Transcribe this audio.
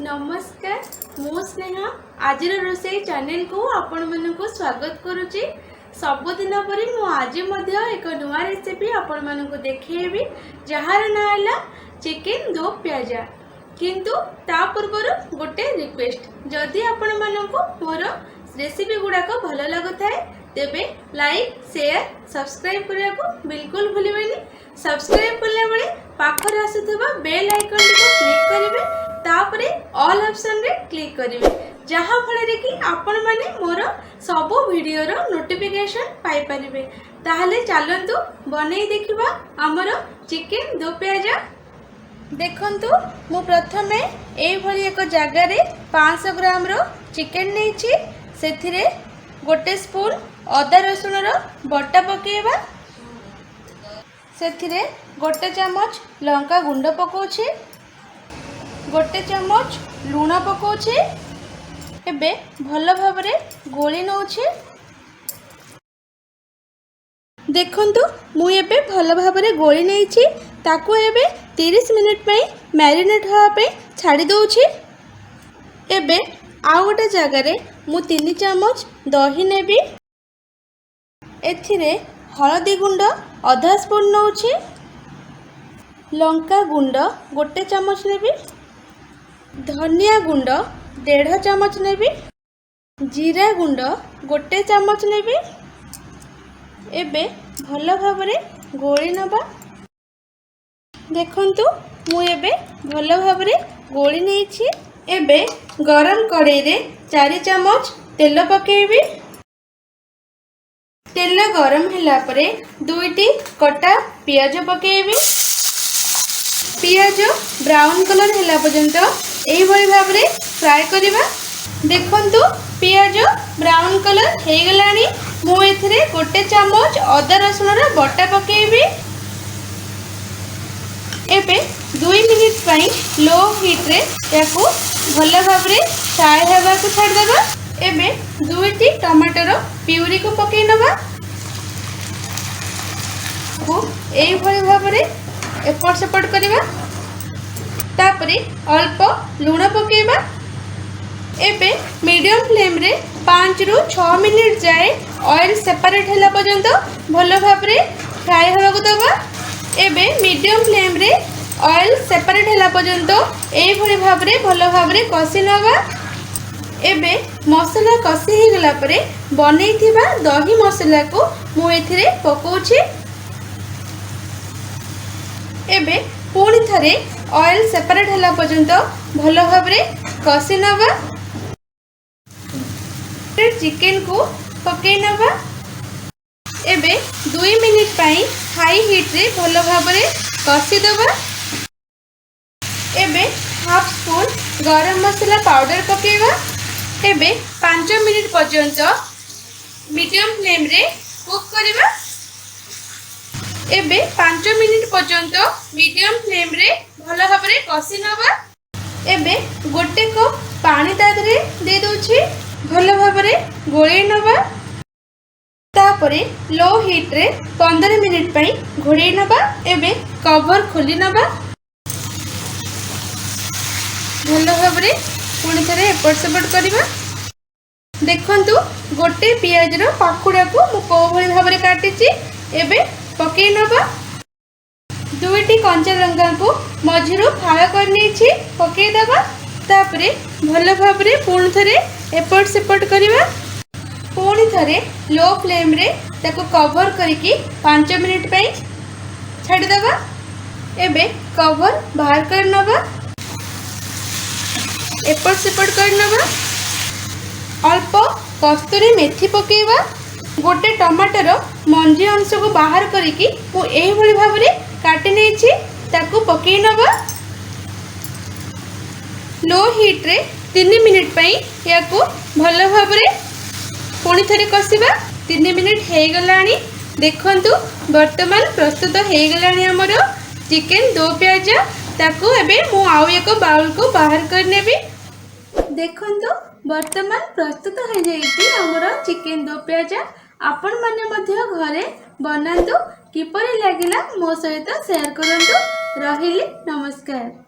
ନମସ୍କାର, ମୁଁ ସ୍ନେହା। ଆଜିର ରୋଷେଇ ଚ୍ୟାନେଲକୁ ଆପଣମାନଙ୍କୁ ସ୍ୱାଗତ କରୁଛି। ସବୁଦିନ ପରି ମୁଁ ଆଜି ମଧ୍ୟ ଏକ ନୂଆ ରେସିପି ଆପଣମାନଙ୍କୁ ଦେଖେଇବି, ଯାହାର ନାଁ ହେଲା ଚିକେନ ଦୋ ପିଆଜା। କିନ୍ତୁ ତା ପୂର୍ବରୁ ଗୋଟେ ରିକ୍ୱେଷ୍ଟ, ଯଦି ଆପଣମାନଙ୍କୁ ମୋର ରେସିପି ଗୁଡ଼ାକ ଭଲ ଲାଗୁଥାଏ, ତେବେ ଲାଇକ୍, ସେୟାର, ସବସ୍କ୍ରାଇବ୍ କରିବାକୁ ବିଲକୁଲ ଭୁଲିବେନି। ସବସ୍କ୍ରାଇବ୍ କଲାବେଳେ ପାଖରେ ଆସୁଥିବା ବେଲ୍ ଆଇକନ୍ଟିକୁ କ୍ଲିକ୍ କରିବେ, ତାପରେ ଅଲ୍ ଅପସନ୍ରେ କ୍ଲିକ୍ କରିବେ, ଯାହାଫଳରେ କି ଆପଣମାନେ ମୋର ସବୁ ଭିଡ଼ିଓର ନୋଟିଫିକେସନ୍ ପାଇପାରିବେ। ତାହେଲେ ଚାଲନ୍ତୁ ବନେଇ ଦେଖିବା ଆମର ଚିକେନ୍ ଦୋ ପିଆଜା। ଦେଖନ୍ତୁ, ମୁଁ ପ୍ରଥମେ ଏଇଭଳି ଏକ ଜାଗାରେ 500 ଗ୍ରାମର ଚିକେନ୍ ନେଇଛି। ସେଥିରେ ଗୋଟେ ସ୍ପୁନ୍ ଅଦା ରସୁଣର ବଟା ପକାଇବା। ସେଥିରେ ଗୋଟେ ଚାମଚ ଲଙ୍କା ଗୁଣ୍ଡ ପକାଉଛି, ଗୋଟେ ଚାମଚ ଲୁଣ ପକାଉଛି। ଏବେ ଭଲ ଭାବରେ ଗୋଳି ନେଉଛି। ଦେଖନ୍ତୁ, ମୁଁ ଏବେ ଭଲ ଭାବରେ ଗୋଳି ନେଇଛି। ତାକୁ ଏବେ 30 ମିନିଟ୍ ପାଇଁ ମ୍ୟାରିନେଟ୍ ହେବା ପାଇଁ ଛାଡ଼ି ଦେଉଛି। ଏବେ ଆଉ ଗୋଟେ ଜାଗାରେ ମୁଁ 3 ଚାମଚ ଦହି ନେବି। ଏଥିରେ ହଳଦୀ ଗୁଣ୍ଡ ଅଧା ସ୍ପୁନ୍ ନେଉଛି, ଲଙ୍କା ଗୁଣ୍ଡ ଗୋଟେ ଚାମଚ ନେବି, ଧନିଆ ଗୁଣ୍ଡ ଦେଢ଼ ଚାମଚ ନେବି, ଜିରା ଗୁଣ୍ଡ ଗୋଟେ ଚାମଚ ନେବି। ଏବେ ଭଲ ଭାବରେ ଗୋଳି ନେବା। ଦେଖନ୍ତୁ, ମୁଁ ଏବେ ଭଲ ଭାବରେ ଗୋଳି ନେଇଛି। ଏବେ ଗରମ କଡ଼େଇରେ 4 ଚାମଚ ତେଲ ପକାଇବି। ତେଲ ଗରମ ହେଲା ପରେ ଦୁଇଟି କଟା ପିଆଜ ପକାଇବି। ପିଆଜ ବ୍ରାଉନ୍ କଲର୍ ହେଲା ପର୍ଯ୍ୟନ୍ତ ଏଇଭଳି ଭାବରେ ଫ୍ରାଏ କରିବା। ଦେଖନ୍ତୁ, ପିଆଜ ବ୍ରାଉନ୍ କଲର୍ ହେଇଗଲାଣି। ମୁଁ ଏଥିରେ ଗୋଟେ ଚାମଚ ଅଦା ରସୁଣର ବଟା ପକାଇବି। ଏବେ 2 ମିନିଟ୍ ପାଇଁ ଲୋ ହିଟ୍ରେ ଏହାକୁ ଭଲ ଭାବରେ ଫ୍ରାଏ ହେବାକୁ ଛାଡ଼ିଦେବା। ଏବେ ଦୁଇଟି ଟମାଟୋର ପିଉରିକୁ ପକାଇ ନେବା। ଏଇଭଳି ଭାବରେ ଏପଟ ସେପଟ କରିବା। ତାପରେ ଅଳ୍ପ ଲୁଣ ପକାଇବା। ଏବେ ମିଡ଼ିୟମ୍ ଫ୍ଲେମ୍ରେ 5ରୁ 6 ମିନିଟ୍ ଯାଏ ଅଏଲ୍ ସେପାରେଟ୍ ହେଲା ପର୍ଯ୍ୟନ୍ତ ଭଲ ଭାବରେ ଫ୍ରାଏ ହେବାକୁ ଦେବା। ଏବେ ମିଡ଼ିୟମ୍ ଫ୍ଲେମ୍ରେ ଅଏଲ୍ ସେପାରେଟ୍ ହେଲା ପର୍ଯ୍ୟନ୍ତ ଏଇଭଳି ଭାବରେ ଭଲ ଭାବରେ କଷି ନେବା। ଏବେ ମସଲା କଷି ହେଇଗଲା ପରେ ବନେଇଥିବା ଦହି ମସଲାକୁ ମୁଁ ଏଥିରେ ପକାଉଛି। ଏବେ ପୁଣି ଥରେ ଅଏଲ୍ ସେପାରେଟ୍ ହେଲା ପର୍ଯ୍ୟନ୍ତ ଭଲ ଭାବରେ କଷି ନେବା। ଚିକେନକୁ ପକାଇ ନେବା। ଏବେ 2 ମିନିଟ୍ ପାଇଁ ହାଇ ହିଟ୍ରେ ଭଲ ଭାବରେ କଷିଦେବା। ଏବେ ହାଫ୍ ସ୍ପୁନ୍ ଗରମ ମସଲା ପାଉଡ଼ର ପକାଇବା। ଏବେ 5 ମିନିଟ୍ ପର୍ଯ୍ୟନ୍ତ ମିଡ଼ିୟମ୍ ଫ୍ଲେମ୍ରେ କୁକ୍ କରିବା। ଏବେ 5 ମିନିଟ୍ ପର୍ଯ୍ୟନ୍ତ ମିଡ଼ିୟମ୍ ଫ୍ଲେମ୍ରେ ଭଲ ଭାବରେ କଷି ନେବା। ଏବେ ଗୋଟେ କପ୍ ପାଣି ତା ଦେହରେ ଦେଇଦେଉଛି। ଭଲ ଭାବରେ ଗୋଳେଇ ନେବା। ତାପରେ ଲୋ ହିଟ୍ରେ 15 ମିନିଟ୍ ପାଇଁ ଘୋଡ଼େଇ ନେବା। ଏବେ କଭର ଖୋଲି ନେବା। ଭଲ ଭାବରେ ପୁଣି ଥରେ ଏପଟ ସେପଟ କରିବା। ଦେଖନ୍ତୁ, ଗୋଟେ ପିଆଜର ପାଖୁଡ଼ାକୁ ମୁଁ କେଉଁଭଳି ଭାବରେ କାଟିଛି, ଏବେ ପକାଇ ନେବା। ଦୁଇଟି କଞ୍ଚା ଲଙ୍କାକୁ ମଝିରୁ ଫାଳ କରିନେଇଛି, ପକାଇଦେବା। ତାପରେ ଭଲ ଭାବରେ ପୁଣି ଥରେ ଏପଟ ସେପଟ କରିବା। ପୁଣି ଥରେ ଲୋ ଫ୍ଲେମ୍ରେ ତାକୁ କଭର କରିକି 5 ମିନିଟ୍ ପାଇଁ ଛାଡ଼ିଦେବା। ଏବେ କଭର ବାହାର କରି ନେବା। ଏପଟ ସେପଟ କରି ନେବା। ଅଳ୍ପ କସ୍ତୁରୀ ମେଥି ପକାଇବା। ଗୋଟେ ଟମାଟୋର ମଞ୍ଜି ଅଂଶକୁ ବାହାର କରିକି ମୁଁ ଏଇଭଳି ଭାବରେ କାଟି ନେଇଛି, ତାକୁ ପକାଇ ନେବା। ଲୋ ହିଟ୍ରେ 3 ମିନିଟ୍ ପାଇଁ ଏହାକୁ ଭଲ ଭାବରେ ପୁଣି ଥରେ କଷିବା। 3 ମିନିଟ୍ ହେଇଗଲାଣି। ଦେଖନ୍ତୁ, ବର୍ତ୍ତମାନ ପ୍ରସ୍ତୁତ ହେଇଗଲାଣି ଆମର ଚିକେନ୍ ଦୋ ପିଆଜା। ତାକୁ ଏବେ ମୁଁ ଆଉ ଏକ ବାଉଲକୁ ବାହାର କରିନେବି। ଦେଖନ୍ତୁ, ବର୍ତ୍ତମାନ ପ୍ରସ୍ତୁତ ହେଇଯାଇଛି ଆମର ଚିକେନ୍ ଦୋ ପିଆଜା। ଆପଣମାନେ ମଧ୍ୟ ଘରେ ବନାନ୍ତୁ। କିପରି ଲାଗିଲା ମୋ ସହିତ ସେୟାର କରନ୍ତୁ। ରହିଲି, ନମସ୍କାର।